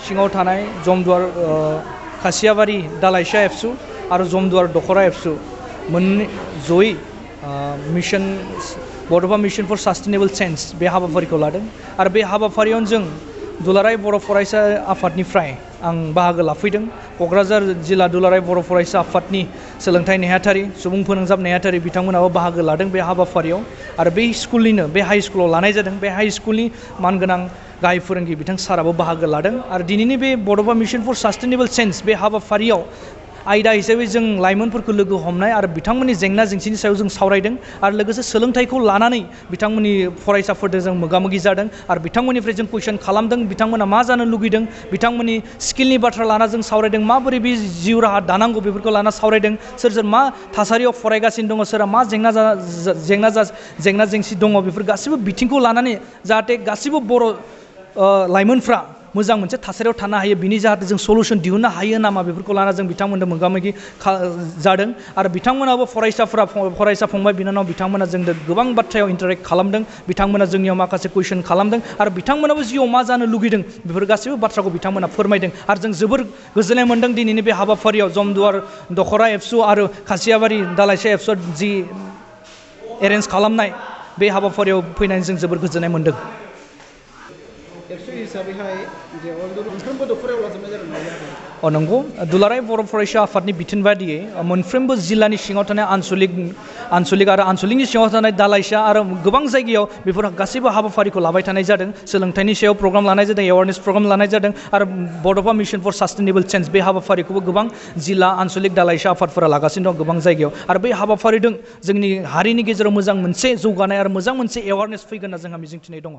सिङाव थानाय जमदुवार खासियाबारि दालाइसा एबसु आरो जमदुवार दखरा एबसु मोननै जयै मिशन बड'फा मिशन फर सास्टेनेबल चेन्ज बे हाबाफारिखौ लादों आरो बे हाबाफारियाव जों दुलाराय बर' फरायसा आफादनिफ्राय आं बाहागो लाफैदों। क'क्राझार जिल्ला दुलाराय बर' फरायसा आफादनि सोलोंथाइ नेहाथारि सुबुं फोनांजाब नेहाथारि बिथांमोनाबो बाहागो लादों बे हाबाफारियाव आरो बे स्कुलनिनो बे हाइ स्कुलाव लानाय जादों। बे हाइ स्कुलनि मानगोनां गाहाय फोरोंगिरि बिथां साराबो बाहागो लादों आरो दिनैनि बे बड'फा मिशन फर सास्टेनेबल चेन्ज बे हाबाफारियाव आयदा हिसाबै जों लाइमोनफोरखौ लोगो हमनाय आरो बिथांमोननि जेंना जेंसिनि सायाव जों सावरायदों आरो लोगोसे सोलोंथाइखौ लानानै बिथांमोननि फरायसाफोरजों जों मोगा-मोगि जादों आरो बिथांमोननिफ्राय जों कुइसन खालामदों बिथांमोना मा जानो लुगैदों बिथांमोननि स्किलनि बाथ्रा लाना जों सावरायदों माबोरै बे जिउ राहा दानांगौ बेफोरखौ लाना सावरायदों सोर सोर मा थासारियाव फरायगासिनो दङ सोरहा मा जेंना जेंसि दङ बेफोर गासिबो बिथिंखौ लानानै जाहाथे गासिबो बर' लाइमोनफ्रा मोजां मोनसे थासारियाव थानो हायो बिनि जाहाथे जों सलुसन दिहुननो हायो नामा बेफोरखौ लाना जों बिथांमोननो मोगा-मोगि जादों आरो बिथांमोनाबो फरायसा फंबाय बिनानाव बिथांमोना जोंनो गोबां बाथ्रायाव इन्टारेक्ट खालामदों बिथांमोना जोंनियाव माखासे कुइसन खालामदों आरो बिथांमोनाबो जिउआव मा जानो लुगैदों बेफोर गासैबो बाथ्राखौ बिथांमोना फोरमायदों आरो जों जोबोर गोजोननाय मोनदों दिनैनि बे हाबाफारियाव जमदुवार दखरा एबसु आरो खासियाबारि दालाइसा एबसु जि एरेन्ज खालामनाय बे हाबाफारियाव फैनानै जों जोबोर गोजोननाय मोनदों। नंगौ दुलाराय बर' फरायसा आफादनि बिथोन बादियै मोनफ्रोमबो जिल्लानि सिङाव थानाय आनसलिक आरो आनसलिकनि सिङाव थानाय दालाइसा आरो गोबां जायगायाव बेफोर गासैबो हाबाफारिखौ लाबाय थानाय जादों। सोलोंथाइनि सायाव प्रग्राम लानाय जादों एवारनेस प्रग्राम लानाय जादों आरो बड'फा मिशन फर सास्टेनेबल चेन्ज बे हाबाफारिखौबो गोबां जिल्ला आनसलिक दालाइसा आफादफोरा लागासिनो दं गोबां जायगायाव आरो बै हाबाफारिजों जोंनि हारिनि गेजेराव मोजां मोनसे जौगानाय आरो मोजां मोनसे एवारनेस फैगोन होनना जोंहा मिजिंथिनाय दङ।